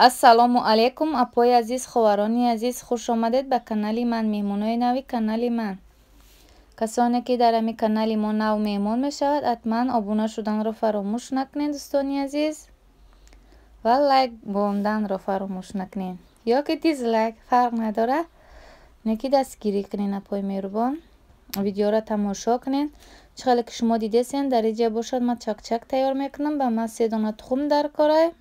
Ассалому алайкум, апои азиз, ховарони азиз, хуш омадед ба канали ман, меҳмонои нави канали ман. Касоне ки дар ҳамин канали мо нав меҳмон мешавад, ҳатман обуна шуданро фаромӯш накунед, дӯстони азиз, ва лайк монданро фаромӯш накунед ё ки дизлайк, фарқ надорад, неки дастгирӣ кунед, апои меҳрубон. Видеоро тамошо кунед. Чӣ хеле ки шумо дидесен, дар инҷа бошад ман чакчак тайёр мекунам. Ба ман 3 дона тухм дар корай,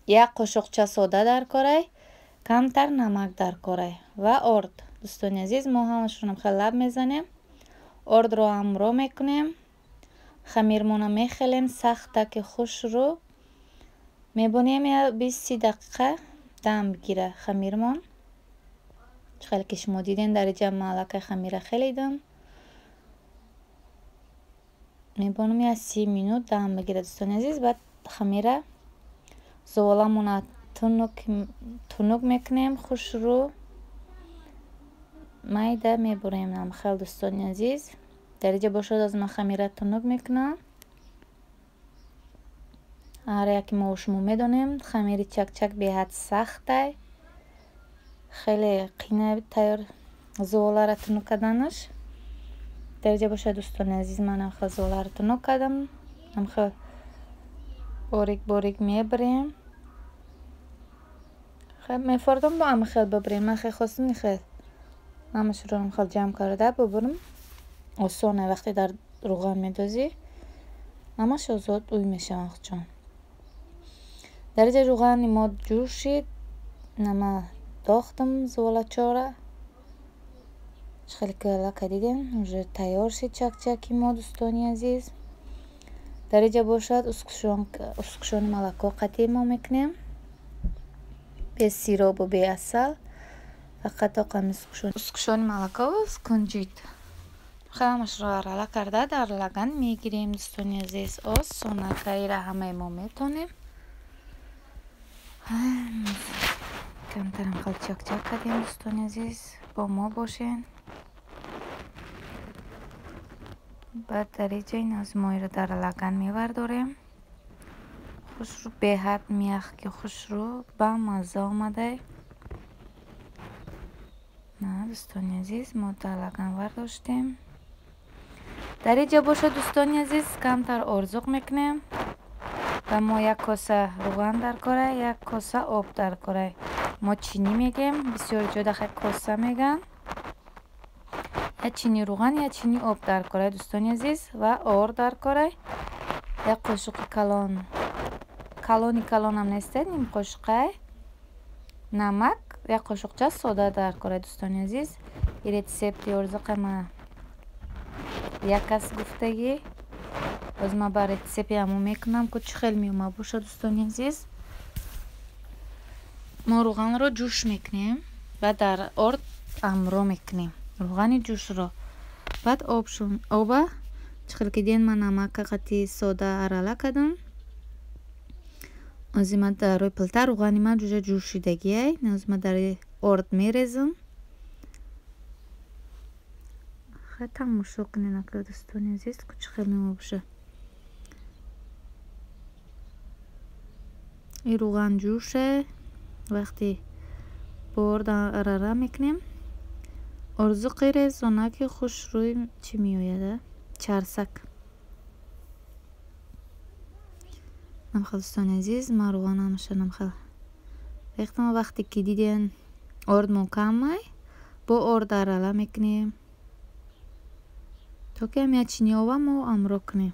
як қошуқча сода дар корай, камтар намак дар корай ва орд. Дӯстони азиз, мо ҳамашонам хеле лаб мезанем, ордро ҳамро мекунем, хамирмона мехелем сахта ки хушрӯ мебонем, 20 дақиқа дам бигира хамирмон. Чӣ хеле ки шумо диден, дар инҷа ман аллакай хамира хелидам, мебонам 30 минут дам бигира, дӯстони азиз. Баъд хамира зуволамона тунук мекунем, хушрӯ майда мебурем намхел, дӯстони азиз. Дар инҷа бошад аз ман хамира тунук мекунам. Ҳар яке мо шумо медонем, хамири чакчак беҳад сахтай, хеле қина тайёр зуволаро тунук карданаш. Дар инҷа бошад, дӯстони азиз, ман намхел зуволаро тунук кардам, намхел борик борик мебирем. Мефордам бо ҳамхел бибирем, ман хел хостам хел ҳамашро ҳамхел ҷамъ карда бибирам. Осоне вақте дар равған медозӣ, ҳамаш озод ӯй мешаванд худшон. Дар инҷа равғани мо ҷӯшид, нама дохтам зуволачора. Чӣ хеле ки аллакай дидем, уже тайёр шид чакчаки мо, дӯстони азиз. Дар инҷа бошад ускушони малако қатъи мо мекунем, бе сиробу бе асал, фақат тоқами ускушони малакову кунҷид. Ҳамашро арала карда дар лаган мегирем, дӯстони азиз. Осонакайра ҳамаи мо метонем. Камтарам хел чакчак кардем, дӯстони азиз, бо мо бошен. Баъд дар инҷа ин аз моиро дар лаган мевардорем. Хушрӯ беҳад мях ки хушрӯ ба мазза омадай. На, дӯстони азиз, мо дар лаган вардоштем. Дар инҷа бошад, дӯстони азиз, камтар орзуқ мекунем. Ба мо як коса равған дар корай, як коса об дар корай. Мо чинӣ мегем, бисёр ҷода хай коса меган. Як чини равған, як чини об дар корай, дӯстони азиз, ва ор дар корай. Як қошуқи калон, калони калонам несте, ним қошуқай намак, як қошуқча сода дар корай, дӯстони азиз. И рецепти орзуқа ма як кас гуфтагӣ, боз ма ба рецепти ҳамон мекунам, ку чӣ хел меомад бошад, дӯстони азиз. Мо равғанро ҷӯш мекунем ва дар орд амро мекунем равғани ҷӯшро. Баъд оба чӣ хел ки дидем, ман намака қатъи сода арала кардам. Ҳозир ман дар рӯи плита равғани ман ҷӯша ҷӯшидагиай, ҳозир ман дар орд мерезам. Хай тамошо кунед, ака дӯстони азиз, ку чӣ хел меомад бошад. Ин равған ҷӯше, вақте бо орд арала мекунем, орзуқи резонаки хушрӯи чӣ меояд, чарсак. Намхел, дӯстони азиз, ман равған ҳамаша намхел рехтам. Вақте ки диден ордмон камай, бо орд арала мекунем, то ки ҳам як чини ова мо амро кунем.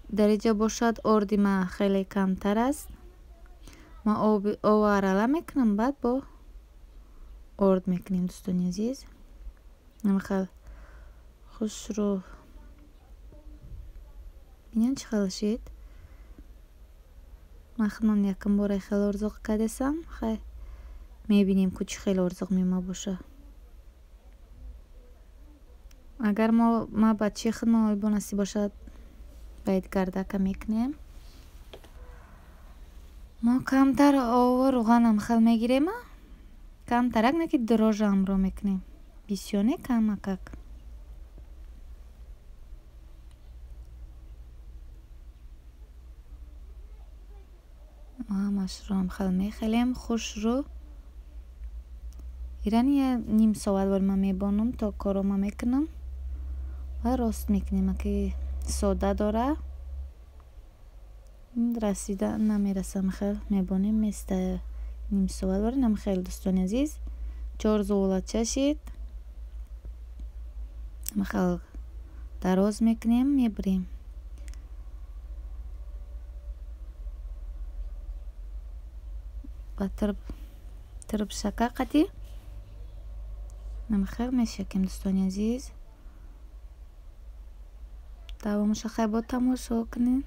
Дар инҷа бошад орди ман хеле камтар аст, ман ова арала мекунам, баъд бо орд мекунем, дӯстони азиз. Намхел хушрӯ бинед чӣ хел шид. Ман худман якум бора хел орзуқ кардесам, хай мебинем ку чӣ хел орзуқ меомад бошад. Агар ма ба чӣ худман ойбо насиб бошад, баъд гардака мекунем. Мо камтар ову равғанам хел мегирем, камтарак не ки дрожжа ҳамро мекунем, бисёр не, камакак. Ҳамашро ҳам хел мехелем хушрӯ. Ирани я ним соат вор ман мебонам, то корома мекунам ва рост мекунем, ки сода дора. Расида намерасам, хел мебонем, места ним соат вор нам хел. Дӯстони азиз, 4 зуволача шид. Хел дароз мекунем, мебарем. Ба трбшака қати намхел мешакем, дӯстони азиз. Давомаша хай бо тамошо кунем.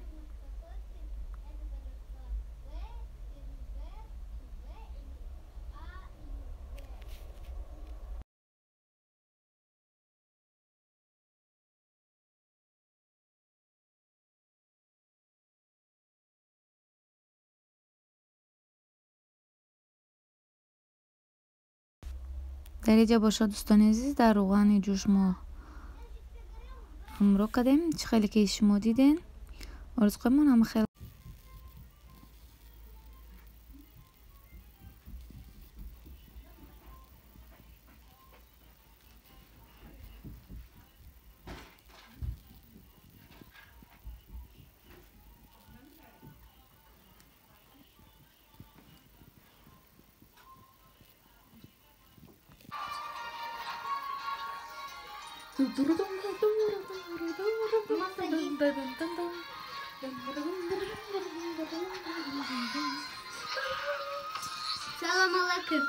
Дар инҷа бошад, дӯстони азиз, дар равғани ҷӯш мо ҳамроҳ кардем. Чӣ хеле ки шумо диден, орзуқамон ҳама хел. Салам алейкум.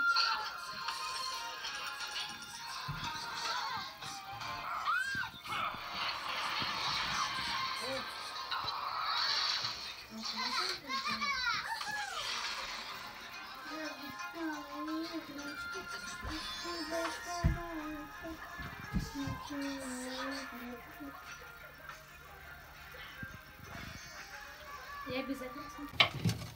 Я обязательно смотрю.